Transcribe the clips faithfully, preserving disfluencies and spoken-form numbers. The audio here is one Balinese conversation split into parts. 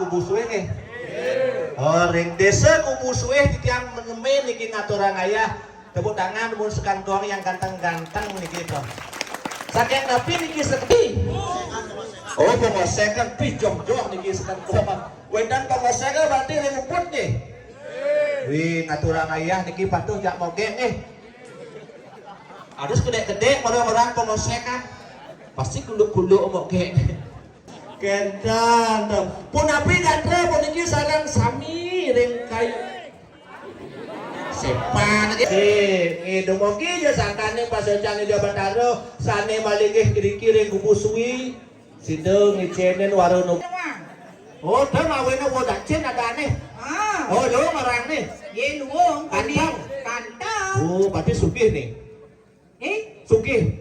Kubu Suwih nggih. Oh, ring Désa Kubu Suwih titiang menemé niki ngaturang ayah. Tepuk tangan mun sekantong yang ganteng-ganteng niki to. Saking napi niki sakadi? Oh, pangosékan pijong-jong niki sekantong. Wénten pangosékan berarti ring uput nggih. Wih, ngaturang ayah niki patuh jak mogék nggih. Harus gedé-gedé orang-orang pangosékan. Pasti kuluk-kuluk mogék. Kénten to. Punapi gatra puniki sareng sami ring kayu. Sepan nggih. Nggih, dumugi ja sangkaning pasécan Ida Batara sané malinggih ngriki ring Kubu Suwih. Sida ngicénin warana. Oh, da ngawéna Wo Dacin adané. Ah. Oh, luung aranné. Yé, luung, Kantang. Kantang. Oh, berarti sugih nih. Eh? Sugih.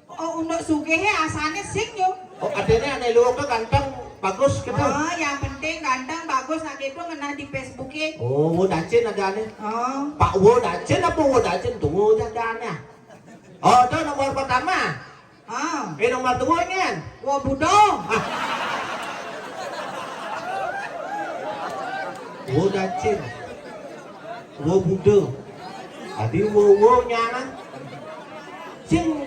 Oh, unduk sugihé asané sing yo. Oh, artiné ané luung ké ganteng, bagus gitu. Oh, yang penting ganteng, bagus, nak gitu ngenah di Facebooké. Oh, Wo Dacin adané. Oh. Pak Wo Dacin apa Wo Dacin tuh? Wo adané. Oh, itu nomor pertama. Ah. Eh, nomor dua nyen. Wo Budo. Ah. Wo Dacin. Wo Budo. Adi wo wo nyan. Sing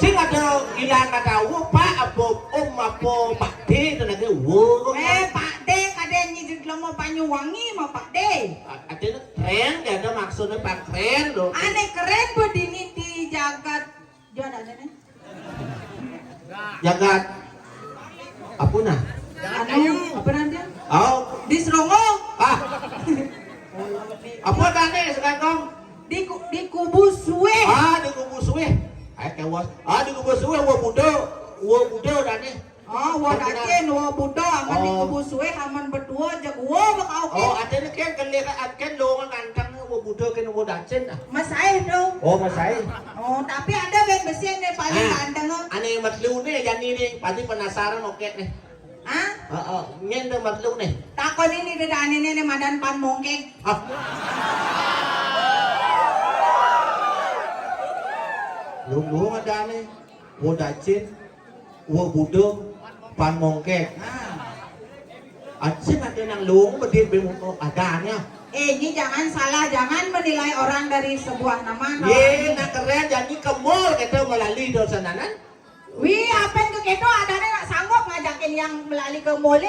sing ada ilang kata wo Pak apa Om apa Pak D itu lagi wo. Eh, Pak D kadén nyi jelema Banyuwangi mah Pak D. Ada keren, ada maksudnya Pak keren loh. Ané keren bedini di jagat. Dia ada nih. Jagat. Apa nah? Anu, apa namanya? Oh. Di Serongo. Ah. Apa tadi sekarang? Di ku- di Kubu Suwih. Ah, di Kubu Suwih. Ayo kewas. Ah, di Kubu Suwih, Wo Budo. Wo Budo tadi. Oh, Wo Dacin, Wo Budo, amun di Kubu Suwih, amun betua, jeg wo bekau. Oh, ada nih kan kelihatan kan lo ganteng Wo Budo kan Wo Dacin. Mas Aih tuh. Oh, Mas Aih. Oh, tapi ada band besi nih paling ganteng. Ané merlu nih, jani nih, pasti penasaran oké nih. Hah? Heeh, nyen tuh merlu nih. Takon ini deh, ane nih madan pan mongkek. Ah. Lu lu ada nih. Wo Dacin. Wo Budo, pan mongkek. Nah. Acing ada nang luung bedit bemo adanya. Eh, ini jangan salah, jangan menilai orang dari sebuah nama. Ye, nak keren jadi ke mall kita melalui dosa nanan. Wih, apa yang ke keto adanya nak sanggup ngajakin yang melalui ke mall.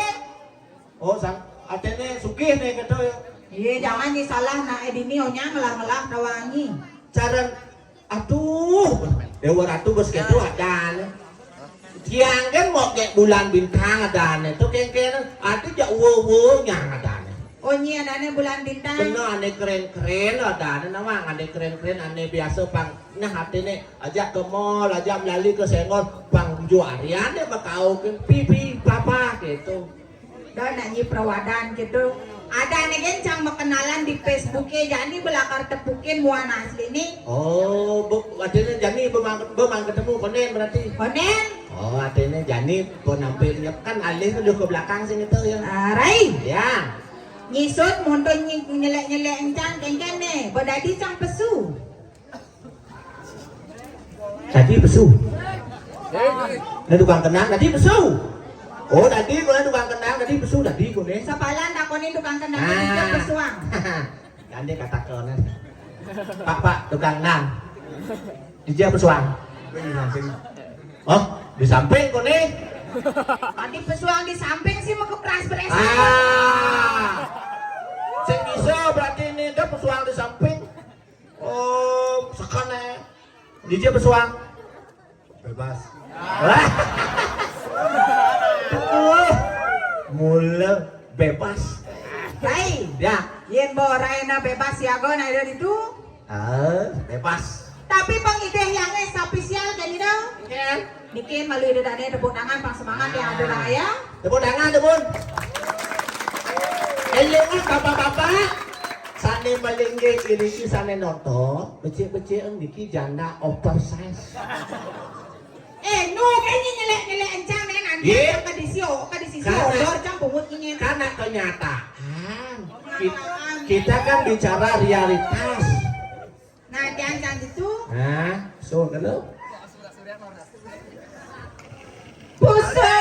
Oh, sang, atene sugih nih keto ya. Iya, jangan nih salah nak edini onya ngelah-ngelah tawangi. Cara Aduh, Dewa Ratu bos ketu ada nih. Tiang kan mau kayak bulan bintang ada nih. Tuh kengkeng, aduh jak wo-wo nyang ada nih. Oh, nyi ada nih bulan bintang. Kena ane keren-keren ada nih, nama ane keren-keren ane biasa pang. Nah, hati nih ajak ke mall, ajak melali ke senggol, pang juarian deh bakau ke pipi papa gitu. Dah nak nyi perawadan gitu. Ada nih kan cang berkenalan di Facebook ya, jadi belakar tepukin muan asli nih. Oh, bu, artinya jani bemang, bemang ketemu konen berarti. Konen? Oh, artinya jani penampilnya kan alih tuh ke belakang sini tuh ya. Ah, Rai. Ya. Nyisut montong nyelek-nyelek encang kengken nih, bedadi cang pesu. Tadi pesu. Nah, tukang kenang tadi pesu. Oh, tadi kalau tukang kenang tadi pesu tadi kone. Sapalan takonin tukang kenang tadi pesuang. Kan dia kata kone. Pak, Pak, tukang kenang. Dia pesuang. Oh, di samping kone. Tadi pesuang di samping sih mau kepras beres. Ah. Sing bisa berarti ini dia pesuang di samping. Oh, sekane. Dija pesuang. Bebas. Wah. Tuh. Mula bebas. Rai. Ya. Yen bo Rai na bebas siaga na ada ditu. Ah, bebas. Tapi pang ideh yang spesial kan itu. Kan? Niki malu ida dane tepuk tangan pang semangat ya ada raya. Tepuk tangan tepuk. Elingan bapak-bapak. Sane malinggih iriki sane noto, becik-becik niki janda oversize. Eh, nu kan nyelek-nyelek encang nih nanti ke disio, ke disisi olor cang pungut nyinyen. Karena kenyataan. Kita kan bicara realitas. Nah, jangan gitu. Nah, so kalau. Pusangane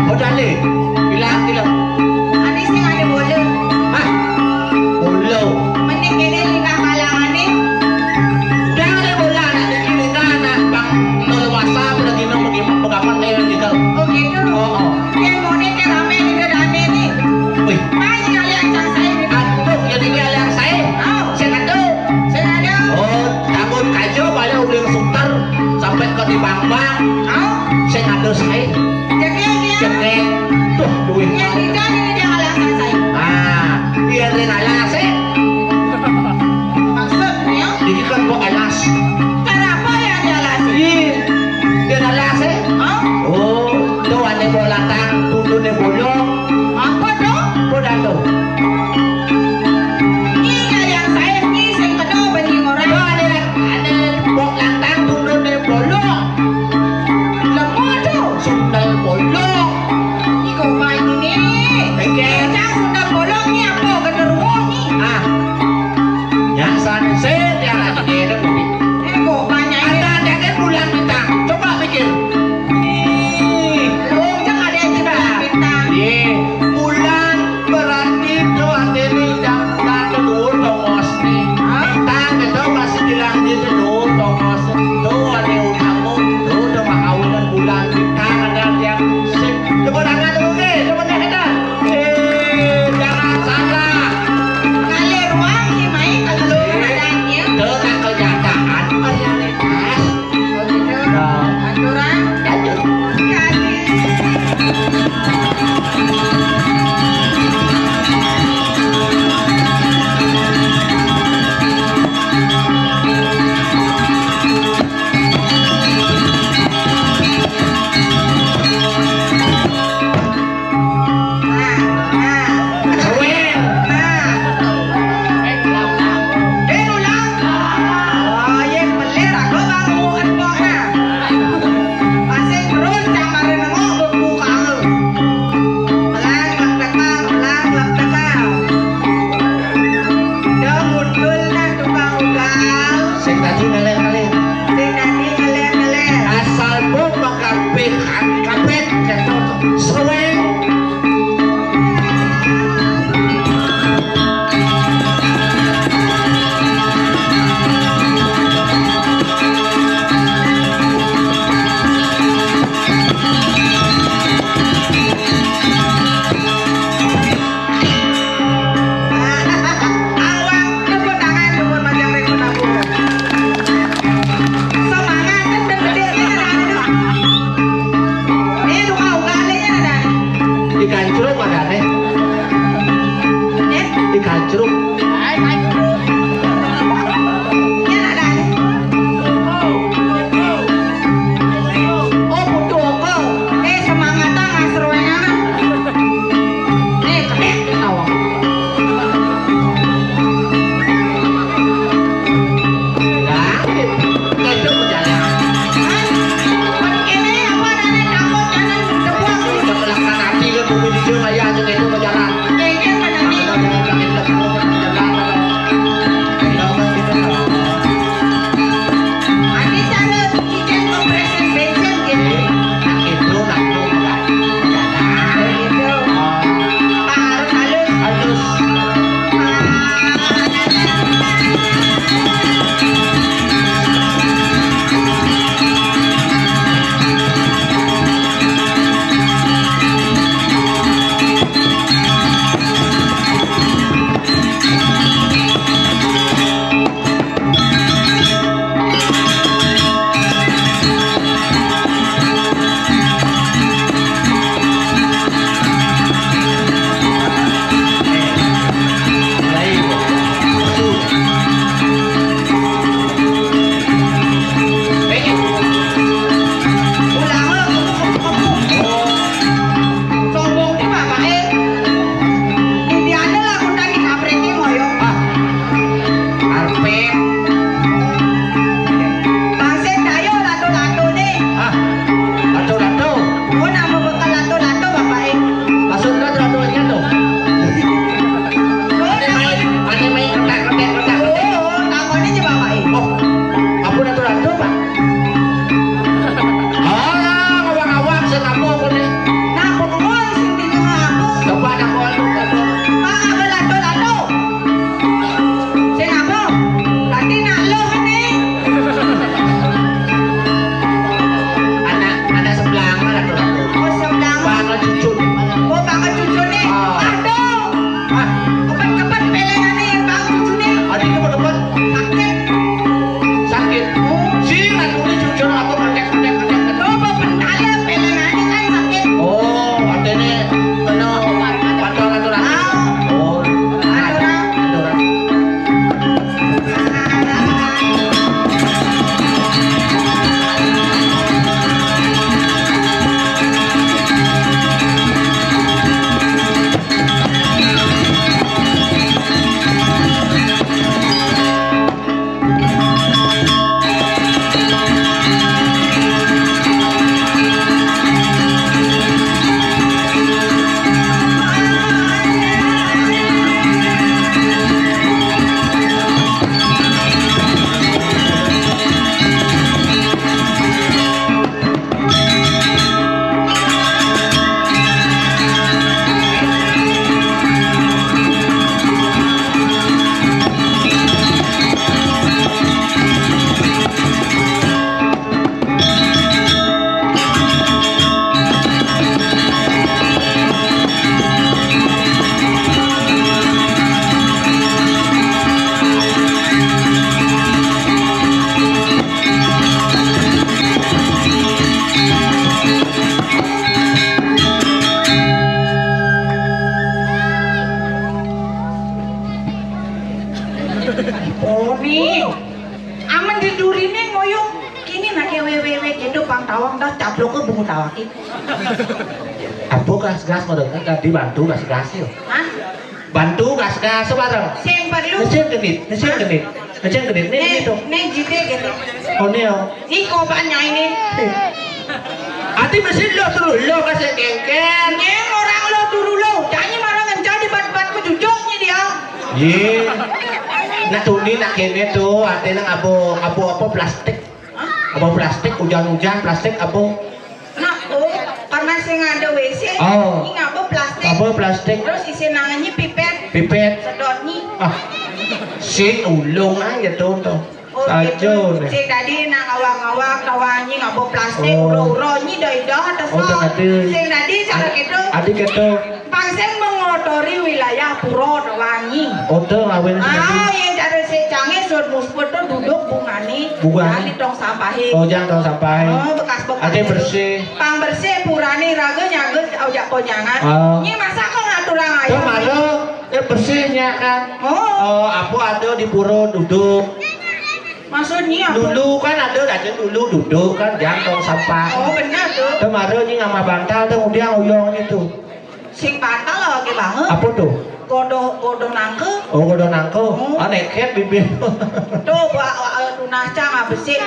Udah le. Bilang kilo. Ane sing ane bola. Hah? Bola. Mending kene lingkah kalangan nih. Udah ada bola anak kecil itu anak bang nol wasa udah gino bagaimana pendapat kayak gitu. Oh gitu. Oh, oh. Yang mau nih kayak rame nih udah rame nih. Wih. Main kali ancang saya gitu. Aduh, jadi dia yang saya. Oh. Saya kata. Saya ada. Oh, takut kajo balik udah suter sampai ke di bang-bang. Oh. Saya kata saya. Jadi dia. Cekrek. Tuh, duit. Yang tidak ini dia alasan saya. Ah, dia ring alas eh. Maksudnya? Iki kan kok alas. Kenapa yang dia alas? Iya. Dia alas eh. Hah? Oh, tuh ane bolatang, tundune bolong. Apa tuh? Apa dah tuh? Iya yang saya ini sing kena bening orang. Tuh ane, ane bolatang, tundune bolong. Lemu tuh. Sundal bolong. Iko main ini. Oke. Cang sundal bolong ni apa? Genderuwo ni. Dah caplok ke bungut awak iki. Apa gas-gas mereka tadi bantu gas-gas yo. Hah? Bantu gas-gas bareng. Sing perlu. Mesin genit, mesin genit. Mesin genit ni Nih, gitu. Nih jite gitu. Oh ni oh. Iko banyak ini. Ati mesin lo terus lo kasih kengken. Nih orang lo turu lo. Jangan marah ngencang di bat-bat mencucuknya dia. Ye. Nak tuni nak kene tu, ati nang abo abo apa plastik. Abo plastik, hujan-hujan plastik abo. Nah, oh, karena sing ada W C, oh. Ini ngapa plastik? Apa plastik? Terus isi nangannya pipet. Pipet. Sedotnya. Ah. Sing ulung aja tuh tuh. Oh, gitu. Sing tadi nang awak-awak tawanyi ngapa plastik, oh. Uro-uronyi dah idah atas. Oh, tadi. Sing tadi cara gitu. Adi gitu. Pang sing mengotori wilayah pura tawanyi. Oh, tuh ngawin. Ah, yang cara sing canggih sud muspet tuh duduk bungani. Bungani. Jangan di tong sampahe. Oh, jangan tong sampahe. Oh, bekas-bekas. Ade bersih. Pang bersih purane raga nyaga aja konyangan. Oh. Ini masa kok ngaturang ayam? Tuh malu, eh bersihnya kan. Oh. Oh, apa ada di pura duduk. Maksudnya apa? Dulu kan ada aja dulu duduk kan jangan tong sampah. Oh, benar tuh. Tuh malu ini sama bantal tuh udah uyong itu. Sing bantal lagi banget. Apa tuh? Godoh godoh nangke. Oh, godoh nangke. Hmm. Ah, neket bibir. Tuh, ba- ba- tunas cang apa sih?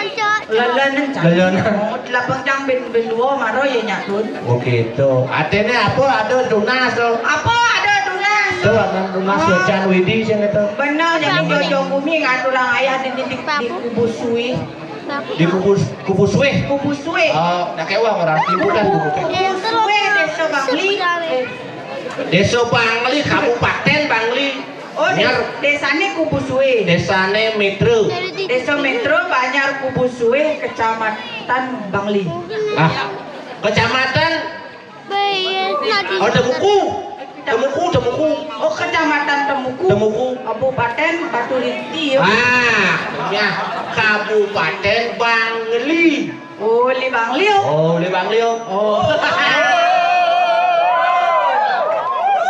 Lelen cang. Lelen. Oh, delapan cang ben ben dua maro ya nyatun. Oh gitu. Artinya apa ada tunas tuh? Apa ada tunas? Tuh ada tunas oh. Hujan widi sing itu. Bener jadi jojo bumi ngaturang ayah di di di kubus suwi. Di kubus kubus suwe. Kubus suwe. Oh, nak kewang orang liputan kubus. Kubus suwe desa Bangli. Desa Bangli, Kabupaten Bangli. Oh, desane Kubusue. Desane Mitra. Desa Mitra, Banjar Kubusue, Kecamatan Bangli. Ah, Kecamatan. Oh, Temuku. Temuku, Temuku. Oh, Kecamatan Temuku. Temuku. Kabupaten Batu Rinti ya. Ah, ya. Kabupaten Bangli. Oh, Li Bang Liu. Oh, Li Bang Liu. Oh.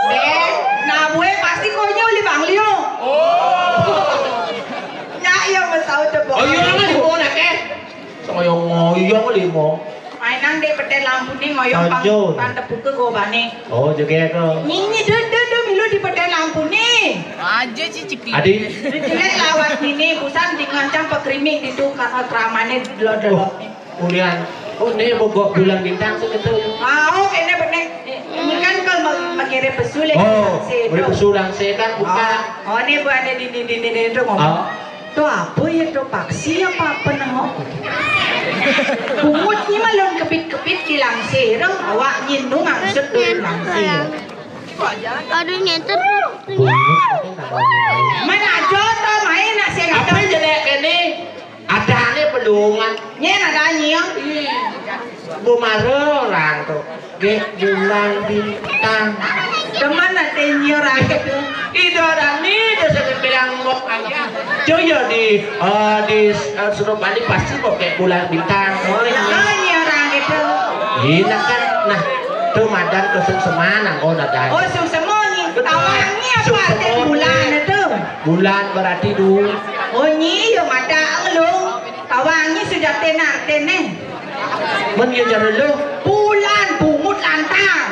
Deh, nah gue pasti konyol Li Bang Liu. Oh. Nyak yang mesau cebok. Oh, iya lah, di mana, Keh? Saya ngoyong limo. Mainan dek peten lampu nih, ngoyong pang, pang tepuke gobane. Oh, juga ya, kok. Nini, deh, deh, deh, milu di peten lampu nih. Aja, Cicik. Adi? Jelek lawas nini, busan di ngancam pekrimik di tu, karena keramane delok-delok. Ulian, oh, ini bogok bulan bintang seketul. Mau kene benek. Ini kan kalau mengirim pesulek. Oh, udah pesulang saya kan buka. Oh, ini buahnya di di di di itu ngomong. Oh. Tuh apa ya tuh paksi apa apa nengok. Bungut ni malon kepit-kepit kilang sero awak nyindung angsut dulu langsir. Aduh nyentuh. Mana aja tuh main nasi apa jelek ini? Adane pelungan. Nyen ada nyia. Ih, bu mara orang tu. Gek bulan bintang. Teman ada nyia orang tu. Ida orang ni dia sampai bilang mok aja. Cuy ya di eh, di eh, Surabaya pasti mok gek bulan bintang. Oh, iya. Nyia orang itu. Ini kan nah tu madan ke Suksema nang oh nadai. Oh, Suksema ni. Tawangi apa arti bulan itu? Bulan berarti dua. Oh, nyi ya mata lu. Tawangi sudah tenar teneh. Men ya cara lu. Bulan bungut lantang.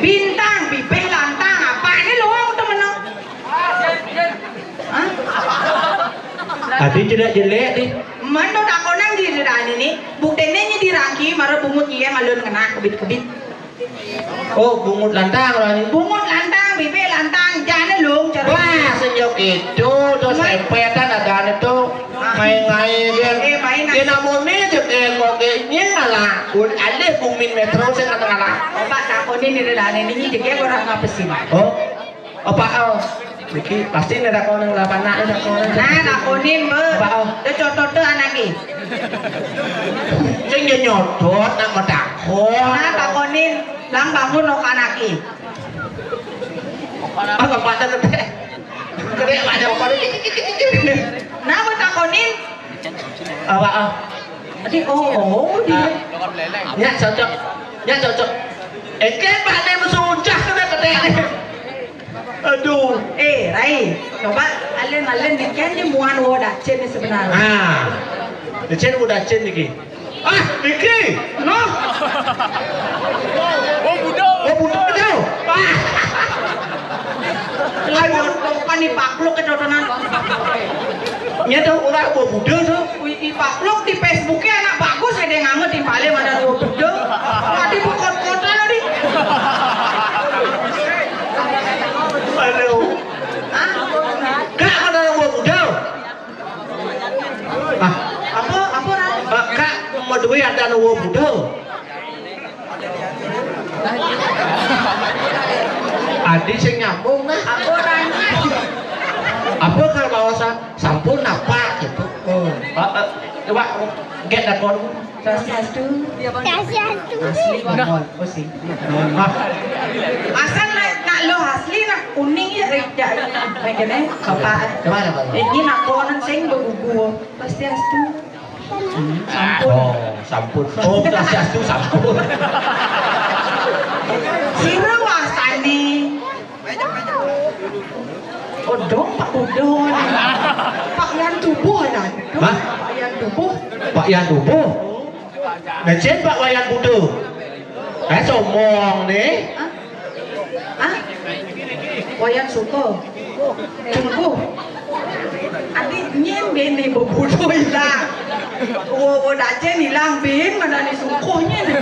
Bintang bibih lantang. Apa ini lu temen? Hah? Adi jelek-jelek di. Mano takonan di dani ni. Buktene nyi dirangki mara bungut nyi malun ngena kebit-kebit. Oh, bungut lantang orang ni. Bungut lantang, bibik lantang, jane lung cara. Wah, senyok itu, tu sempetan ada ni tu. Main-main dia. Eh, main dia nak muni je ke kau ke ni ngalah. Alih bumi metro saya kata ngalah. Obat takoni ni dah ni ni je ke orang apa sih? Oh. Apa oh? Niki pasti nih takonin lah panak nih takonin. Nah, takonin be. Apa oh? Dia contoh tuh anak ni. Sing dia nyodot nak mau takon. Nah, takonin lang bangun no kanaki. Apa pada gede? Gede pada apa? Nah, mau takonin. Apa oh? Tadi oh oh dia. Ya cocok. Ya cocok. Engke bane mesuncah kena gede. Aduh. Eh, Rai, coba alen-alen dikian di muan wo dacen ni sebenarnya. Ah. Dacen wo dacen niki. Ah, iki. Noh. Oh, budal. Oh, budal itu. Ah. Lamun topan dipakluk kedodonan. Nya tuh, ora, oh, budal tuh. Wih, dipakluk di Facebooknya anak bagus, ada yang nganget timpale mana, oh, budal. Tadi bukot-kotan tadi. Aduh. Ah, Kak, mana, oh, budal? Ah, apa, apa, Ran? Eh, Kak, mau duit ada nuwo budal. Adi sing nyambung nah. Apa, Ran? Apa kalau sa-, sampun apa gitu? Oh. Eh, eh, coba, get that one. Swastiastu. Swastiastu. Asli ngomong, apa sih? Hah? Asal nak, nak lo asli, nak kuning ya, eh, ya, eh, kene, bapak. Coba, coba. Ini nak konon sing begugu. Swastiastu. Hmm, sampun. Oh, sampun. Oh, swastiastu, sampun. Sira wasane. Odong Pak Udon. Pak Yan Tubuh ya. Hah? Pak Yan Tubuh. Pak Yan Tubuh. Nah, jen Pak Wayan Budo. Eh, somong nih. Hah? Hah? Wayan Suko. Tunggu. Adi nyen bene bebudo ilang. Wo, wo dajen ilang bin, mana ni sungkuhnya ni.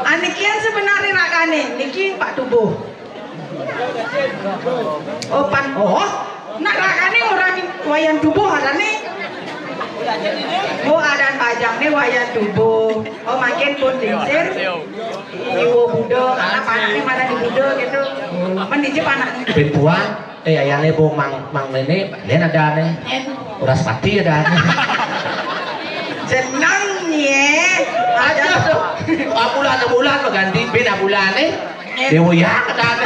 Anikian sebenarnya rakane, niki Pak Tubuh. Oh, pan, oh, nak rakane orang Wayan Tubuh arane. Oh, adan bajang ni Wayan Tubuh. Oh, makin pun dingsir. Iwo budo, anak panakne mana di budo gitu. Men dijep anakne. Bin puan, eh, ayane bu mang, mang nene, yen ada ane. Yen. Uras pati ada ane. Seneng ye. Aja tuh. Abulan, abulan ganti bin abulane. Yen. Dewa ya ada ane.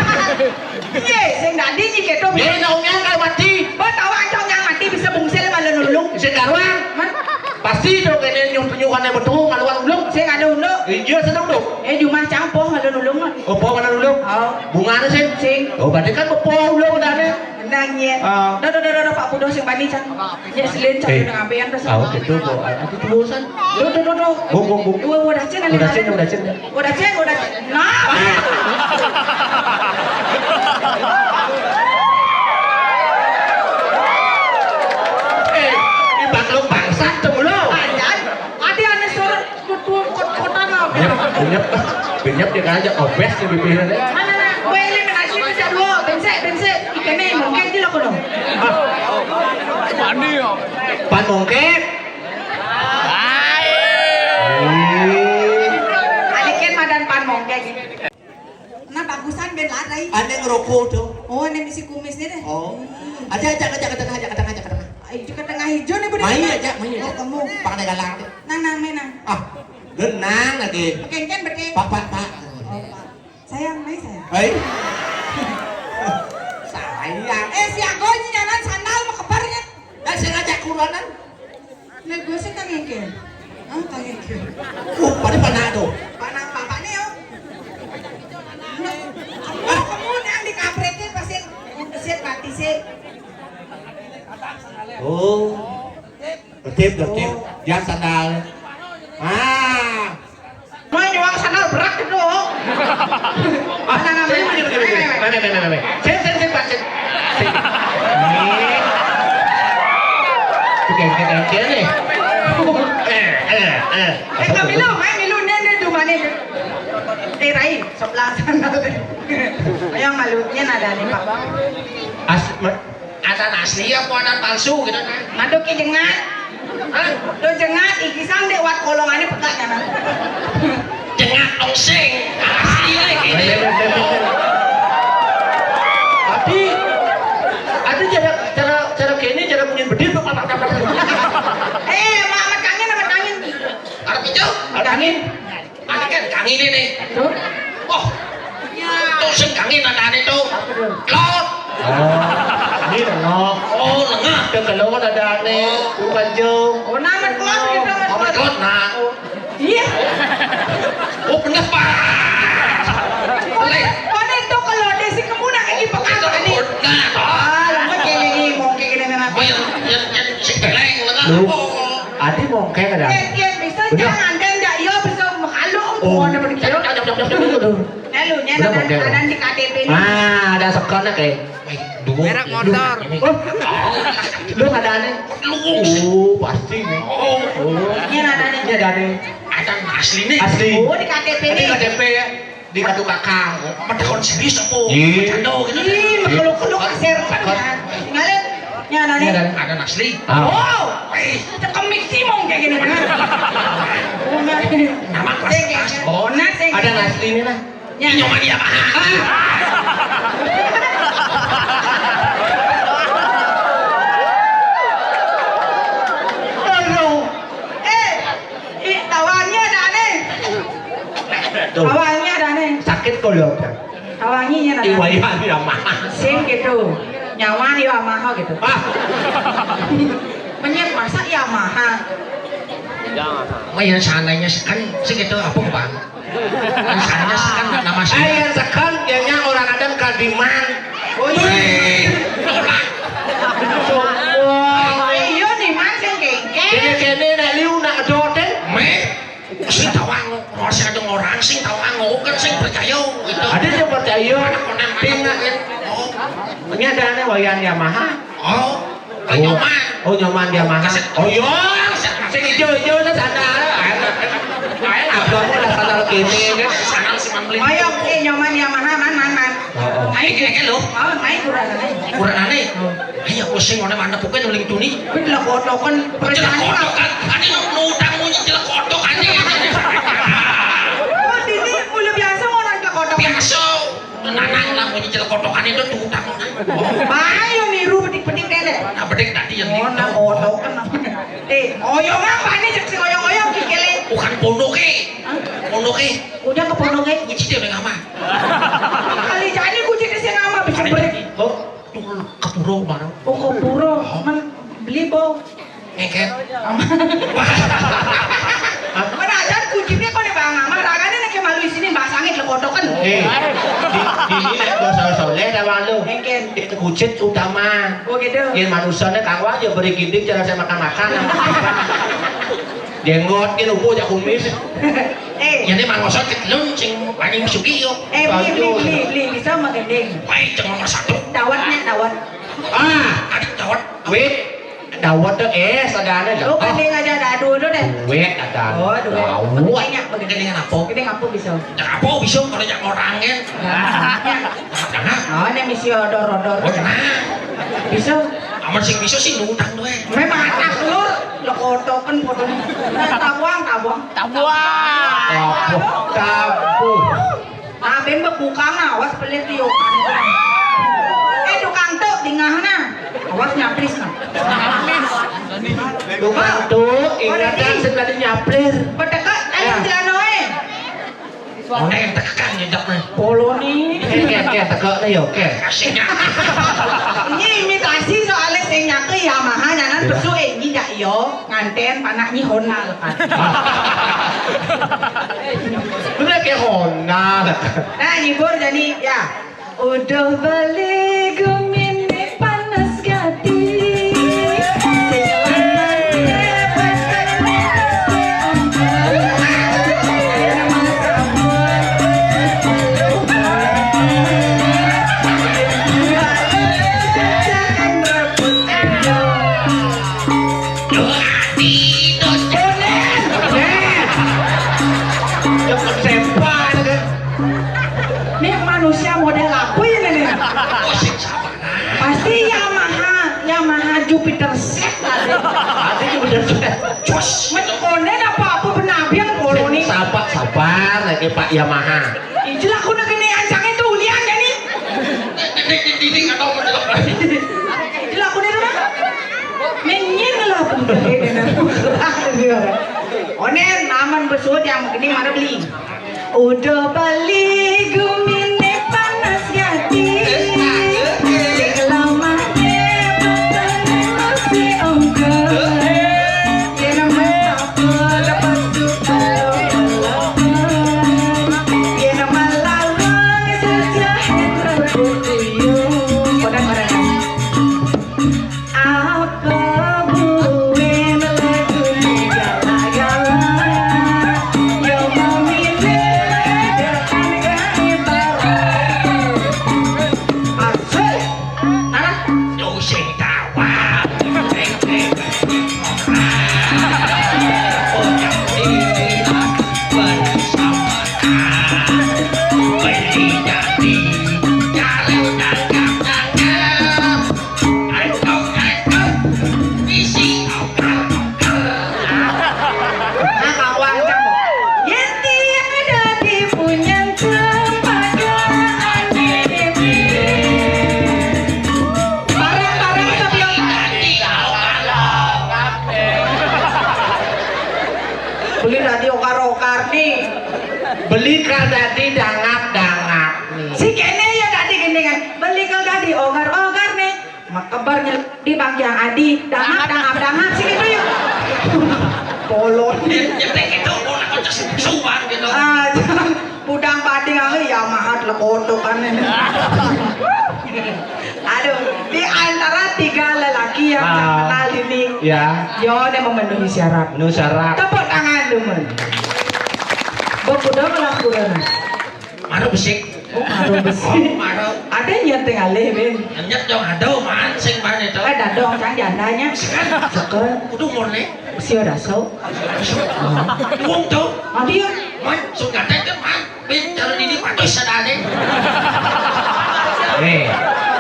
Ye, sing dadi nyi keto. Ye, naungnya kalau mati. Ba tawa ancong yang mati bisa bungsel malah nulung. Sing karuan. Man. Pasti dong kene nyuh-nyuhane betul ngaluan ulung. Sing ada ulung. Iya, seneng dong. Eh, jumah campoh ada ulung. Oh, po mana ulung? Oh. Bungane sing. Sing. Oh, berarti kan po ulung dane. Nang ye. Ah. Dah, dah, dah, dah, Pak Budo sing bani can. Ye selin can. Eh. Dengan abean terus. Ah, gitu, po. Aku tuh bosan. Duh, duh, duh, duh. Bung, bung, bung. Dua, dua, dah, cen, udah cen, udah cen. Udah cek, udah cek. Nah. Eh, ini baklok bangsat tuh lo. Anjan, adi ane surat kutu kot-kotan apa? Benyep, benyep, benyep dia aja obes di bibirnya deh. Mana, nah, gue ini menasi macam lo, bensek, bensek, ikannya mungkin sih lo kono. Mandi ya. Pan mungkin. Ane ken madan pan mongke gitu. Nah, bagusan ben larai. Ane ngerokok tuh. Oh, ane misi kumis deh. Oh. Aja, aja, aja ke tengah, aja ke tengah, aja ke tengah. Ayo ke tengah hijau nih, Bu. Mai aja, mai aja. Oh, kamu. Pak ada galang deh. Nang, nang, menang. Ah, genang lagi. Ken, ken, bete. Pak, pak, pak. Oh, pak. Sayang, mai sayang. Hai. Sayang. Eh, si Agoy nyanan sandal mau kebarnya. Dah sengaja kuronan. Nek gue sih tak ngengkel. Ah, tak ngengkel. Uh, pada panah tuh. Panah bapak nih, yo. Nah, kamu, kamu yang dikapretin pasti, pasti mati sih. Oh. Tertib, tertib. Jangan sandal. Ah. Main nyuang sandal berat gitu. Ah, mana, mana, mana, mana, mana, mana, mana. Sini, sini, sini, Pak, sini. Sini. Ini. Oke, oke, oke, nih. Eh, eh, eh. Eh, kami lo, main milu, nih, nih, tuh, mana, nih. Eh, Rai, sebelah sana. Yang malunya nada nih, Pak. As, ma-, Adan asli apa adan palsu gitu kan? Madu ki jengat. Hah? Lo jengat, iki sang dek wat kolongannya pekak nyaman. Jengat tongseng. Asli lagi. Adi, adi cara, cara, cara kene, cara punya bedil tuh, apa, apa, apa. Eh, mak, mak kangen, mak kangen. Arep ijo? Mak kangen. Ane kan kangine nih. Tuh. Oh. Tuh sing kangi nadane tuh. Apa tuh? Lot. Oh. Ini lengah. Oh, lengah. Ke kelon nadane. Oh. Bukan jong. Oh, nama kelon gitu, nama kelon. Nama kelon, nah. Oh. Iya. Oh, bener, Pak. Leh. Kone itu kalau ada si kemuna ini pekan ini. Nah, ah, lama kayak ini, mau kayak gini, nah. Oh, yang, yang, yang si keleng, lengah. Lu, oh. Adi mau kayak ada. Iya, iya, bisa. Yang ada ndak iya bisa makhluk. Oh, ada begitu. Lalu nya ada di K T P ini. Ah, ada sekolah kayak. Merek motor. Lu ada nih. Oh, pasti. Oh, ini ada nih. Ini ada nih. Ada asli nih. Asli. Oh, di K T P ini. K T P ya. Di kartu kakak. Ada kon serius apa? Iya. Bercanda gitu. Ih, makhluk-makhluk kasar kan. Ngalir. Nya ada nih. Ada asli. Oh, wih, cekemik sih mau kayak gini. Nama kelas. Oh, nah, ada asli ini lah. Nyoman Yamaha. Aduh. Eh, ih, tawannya ada aneh. Tuh. Tawannya ada aneh. Sakit kok lo. Tawannya ada. Iwayah Yamaha. Sing gitu. Nyaman Yamaha gitu. Ah. Menyet masa Yamaha. Jangan. Wah, yang seandainya kan sing gitu apa, Bang? Misalnya kan nama saya. Ayo sekarang dia orang ada kadiman. Oh, iya. Sombong. Iya nih, Mas, yang kengkeng. Kene-kene nek liu nak doten. Meh, sing tawang, ora sing ada orang sing tawang, kan sing percaya gitu. Ada yang percaya. Anak konen, anak konen. Oh. Ini ada aneh wayan Yamaha. Oh. Oh, Nyoman. Oh, Nyoman Yamaha. Oh, iya. Sing ijo-ijo itu sandal. Abangmu udah sandal kene kan. Sandal sing mangling. Ayo, eh, Nyoman Yamaha, man, man, man. Heeh. Ayo, iki, iki lho. Oh, main kurang aneh. Kurang aneh. Ayo, pusing, mana mana bukan yang tuni. Kuwi lek kotokan. Jelek kotokan. Ane nu utang munyi jelek kotokan. Oh, dini mulai biasa orang jelek kotokan. Biasa. Nanang lah, munyi celek kotokan itu tuh utang. Ayo niru bedik-bedik deh. Nah, bedik tadi yang oh, nah, kotokan. Eh, oyong apa nih, cek si oyong-oyong kikele? Bukan pondok, eh. Hah? Pondok, eh. Udah ke pondok, eh. Kunci dia udah ngama. Kali jadi kunci dia sing ngama, bisa bedik. Oh, tuh ke pura bareng. Oh, ke pura. Oh. Men beli, Bo. Ngeket. Menajan kucingnya kok nih Bang Amar, ragane nek malu isine Mbak Sangit lho kotoken. Eh, di, di ini nek basa soleh ta walu. Ngeket. Itu kucit utama. Oh gitu. Yen manusane kang wah ya beri gindik cara saya makan-makan. Jenggot ki lupu ya kumis. Eh. Ya ini mangosot ketelun sing paling suki yo. Eh, beli, beli, beli, beli, bisa magending. Baik, cuma nomor satu. Dawetnya, dawet. Ah, ada dawet. Wit. Dawet tuh eh sadane. Oh, gending aja ada dua tuh deh. Duit ada. Oh, duit. Dawet. Gending apa? Gending apa bisa? Apa bisa kalau yang orang kan? Nah. Oh, ini misi odor-odor. Oh, nah. Bisa. Aman sing bisa sih ngutang tuh eh. Memang anak lur, lo kotokan foto. Nah, tabuang, tabuang. Tabuang. Tabuh. Tabuh. Nah, bembek buka nah, awas pelit yo. Eh, tukang tuh dingah nah. Awas nyaplis nah. Tukang tuh ingatan sing tadi nyaplir. Bedeka, ayo celana eh. Oke, tekan nyedak nih. Polo nih. Oke, oke, teka nih ya, oke. Asiknya. Ini imitasi soalnya sing nyake Yamaha nyanan besu eh ini ndak yo nganten panak nyi Honda lepas. Bener kayak Honda. Nah, nyibur jadi ya. Udah beli gumine panas gati. Ini manusia model apa ini nih? Pasti Yamaha, Yamaha Jupiter Z. Ada Jupiter Z. Jos. Men konen apa-apa benabian polo nih. Sabar, sabar, lagi Pak Yamaha. Itu aku nak kena ancang itu ulian ya nih. Didik atau menjelek. Itu aku nih rumah. Menyin lah budak ini. Onen naman besut yang begini mana beli. Udah beli gumine panas gati. Sing lemahne bapane masih ongkos. Yen mabur lepas tukar. Yen malah wong saja rebut tuyul. Padahal mereka apa buin lagu ni gala-gala. Beli kal dadi dangap-dangap nih. Si kéné ya dadi gendingan. Beli kal dadi ogar-ogar nih. Makeber nyel di bangkiang adi, dangap, dangap, dangap, si gitu ya. Polon. Nyetek itu, mau nak kocok suan gitu. Ah, budang bading, ah, ya mahat lekotokan ini. Aduh, di antara tiga lelaki yang saya Ah. kenal ini, Ya. Yo, dia memenuhi syarat. Nu syarat. Tepuk tangan dulu. Bok udah malam kurang. Mana besik? Oh, ada besi. Oh, mana? Ada nyet teh alih, Ben. Nyet dong, ada man, sing mana itu? Eh, dadong, cang jandanya. Sekan. Sekel. Kudu mone. Sio daso. Wong tuh. Ada ya? Man, sung gaten kan, man. Ben, cara ini patuh sadane. Eh.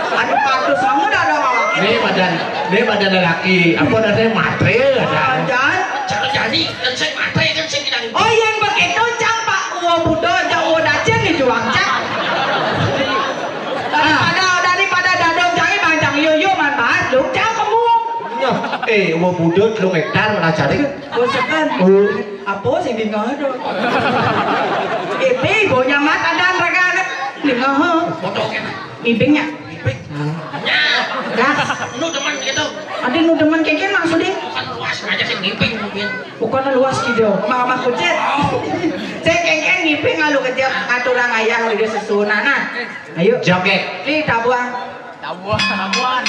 Ada patuh sama dah ada malah. Ini badan, ini badan lelaki. Apa namanya? Matre ada. Jangan. Cara jadi, kan sing matre, kan sing kita. Oh, yang begitu, cang, Pak. Uwa budo, cang, uwa dacen nih juang, cang. Daripada, daripada dadong cang, bang cang, yo, yo, man, bahas, lu, cang, kamu. Nyoh, eh, uwa budo, lu ngektar, ngacari. Oh, sekan. Oh. Apa sih di ngono? Eh, be, ibu nyamat ada raga anak. Di ngono. Foto kan? Ngibingnya. Ngibing. Nah. Ya. Gas. Nu demen gitu. Ada nu demen kengken maksudnya? Bukan luas aja sih ngibing mungkin. Bukan luas gitu. Mama kucet. Oh. Saya kengken ngibing lalu kejap ngaturang ayah udah sesunanan. Ayo. Joget. Li tabuang. Tabuan, tabuan.